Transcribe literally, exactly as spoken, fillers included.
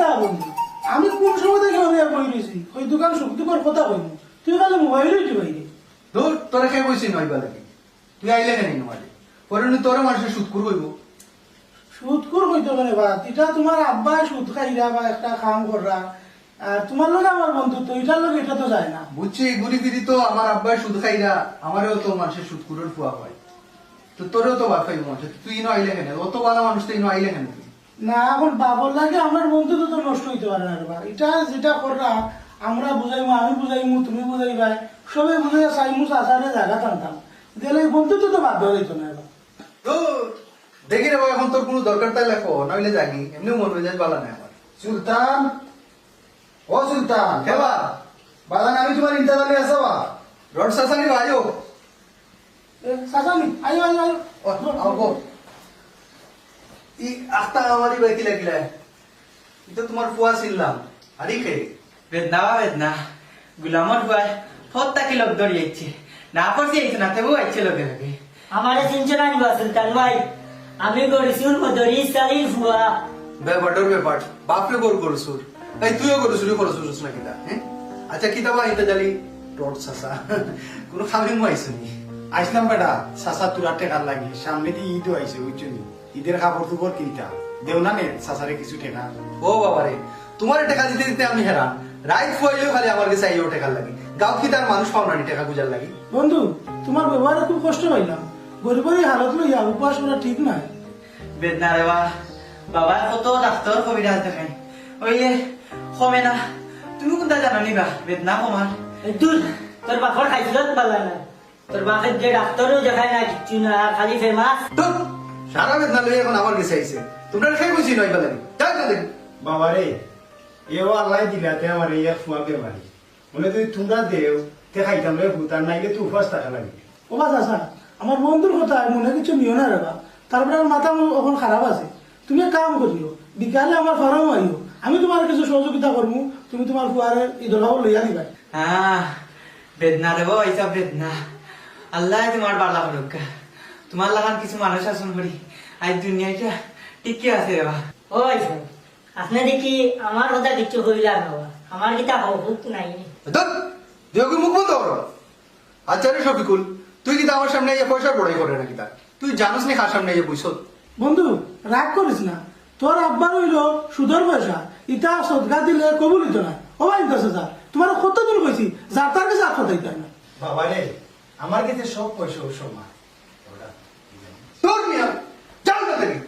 তা বন্ধু, আমি কোন সময় থাকি আমি আর বই রইছি, ওই দোকান সুখ দুঃখর কথা কইমু, তুই খালি মোবাইলই টিপাইরে। দূর, তোরে কে কইছে নইবা লাগি? তুই আইলে কেনে নইলে? পরে নু তোরে মানষে সুদখুর কইবো। সুদখুর কইতো কেনে বা? ইটা তুমার আব্বায় সুদ খাইরা বা একটা কাম কররা, আর তুমার লগে আমার বন্ধুত্ব, ইটার লগে ইটা তো যায় না। বুঝছি, ঘুরি ফিরি তো আমার আব্বায় সুদ খাইরা, আমারেও তো মানষে সুদখুরর ফুয়া কয়। তো তোরেও তো বাদ পাইবো মানষে, তুই ইনো আইলে কেনে? অত ভালা মানুষ তো ইনো আইলে কেনে তুই? না, এখন বাবার লাগে আমার বন্ধুত্ব তো নষ্ট হইতে পারে না রে বা। ইটা যেটা কররা, আমরা বুঝাইমু, আমি বুঝাইমু, তুমি বুঝাইবায়, সবে বুঝাইয়া চাইমু চাচারে জাগাত আনতাম। তাইলে এই বন্ধুত্ব তো বাদ দেওয়া যাইতো না এবার। তো দেখি রে বা, এখন তোর কোনো দরকার তাইলে ক, নাইলে যাগি, এমনিও মন মেজাজ ভালা নাই আমার। সুলতান, ও সুলতান। কে বা? বাজান, আমি তুমার ইন্তাজারে আছি বা। রড চাচা নি বা, আইও। এ, চাচা নি, আইও, আইও, আইও। ও, আও গো। ই আখতা আমারই বাকি লাগিলা। ই তো তুমার ফুয়া চিনলাম। আরে কে? বেদনা বা বেদনা। গুলামর ফুয়ায় ফত থাকি লগ ধরি আইছে। না পড়ছি আইছে না, তেবু আইছে লগে লগে। আমারে চিনছো না নি বা সুলতান ভাই? আমি গরিসুর মদরিস আলীর ফুয়া। ব্যাপারটার ব্যাপার। বাপরে গর গরিসুর। এই তুইও গরিসুরি খরচ করছিস না কিতা, হ্যাঁ? আচ্ছা, কিতা বা ইন্তাজালি রড চাচা। কোনো কামে মু আইছো নি? আইছলাম বেটা, চাচা তোরা টেকার লাগি। সামনে দি ঈদও আইছে, বুঝছো নি? ঈদের কাপড় চোপড় কিনতা। দেও না নে চাচারে কিছু টেকা? ও বাবা রে, তুমারে টেকা দিতে দিতে আমি হেরান। রাইত ফুয়াইলেও খালি আমার গেছে আইও টেকার লাগি। গাঁওত কিতা আর মানুষ পাও না নি টেকা খুজার লাগি? বন্ধু, তুমার ব্যবহারে খুব কষ্ট পাইলাম। গরিবর এই হালত লইয়া উপবাস করা ঠিক নায়। বেদনা রে বা, বাবার কত ডাক্তর কবিরাজ দেখাই, ওই যে কমে না। তুমি কোনটা জানো নি বা বেদনা কমার? এ দূর, তোর বাপর খাইছিলত বালা না। তোর বাপের যে ডাক্তরও দেখায় না, কিচ্ছু না, খালি ফেমাস। ধুর, সারা বেদনা লইয়া এখন আমার গেছে আইছে। তুমরারে কে কইছে নইবা লাগি? যাও তো দেখি। বাবারে, এও আল্লায় দিলাতে আমার এই এক ফুয়া বেমারি। মনে যদি তুমরা দেও, তে খাইতাম রে ফুত, আর নাইলে তো উপাস থাকা লাগে। ও বা চাচা, আমার বন্ধুর কথা মনে কিছু নিও না রে বা। তারপরে আমার মাথা এখন খারাপ আছে। তুমি এক কাম করিও, বিকালে আমার ফার্মো আইও, আমি তুমার কিছু সহযোগিতা করমু, তুমি তুমার ফুয়ারে এই দরকার লইয়া দিবায়। আহ, বেদনা রে বা, ইটা বেদনা। আল্লায় তুমার বালা করুক্কা। তুমার লাখান কিছু মানুষ আছইন করি, আইজ দুনিয়াটা টিকি আছে রে বা। ও ভাই সাহেব, আপনে দেখি আমার কথা কিচ্ছু কইলা না বা, আমার কিতা হউক নাই। ধুর, দুই মুখ বন্ধ করো। আচ্ছা রে শফিকুল, তুই কিতা আমার সামনে আইয়া পয়সার বড়াই করে না কিতা? তুই জানোস নি কার সামনে আইয়া বইছস? বন্ধু, রাগ করিস না। তোর আব্বার অইলো সুদর পয়সা, ইতা সদকা দিলে কবুল অইতো না। ও বা ইন্তাজ চাচা, তুমারে কতদিন কইছি, যার তার গেছে আত পাতাইতায় না। বাবারে, আমার গেছে সব পয়সা ও সমান। তোর মিয়া, যাও না দেখি।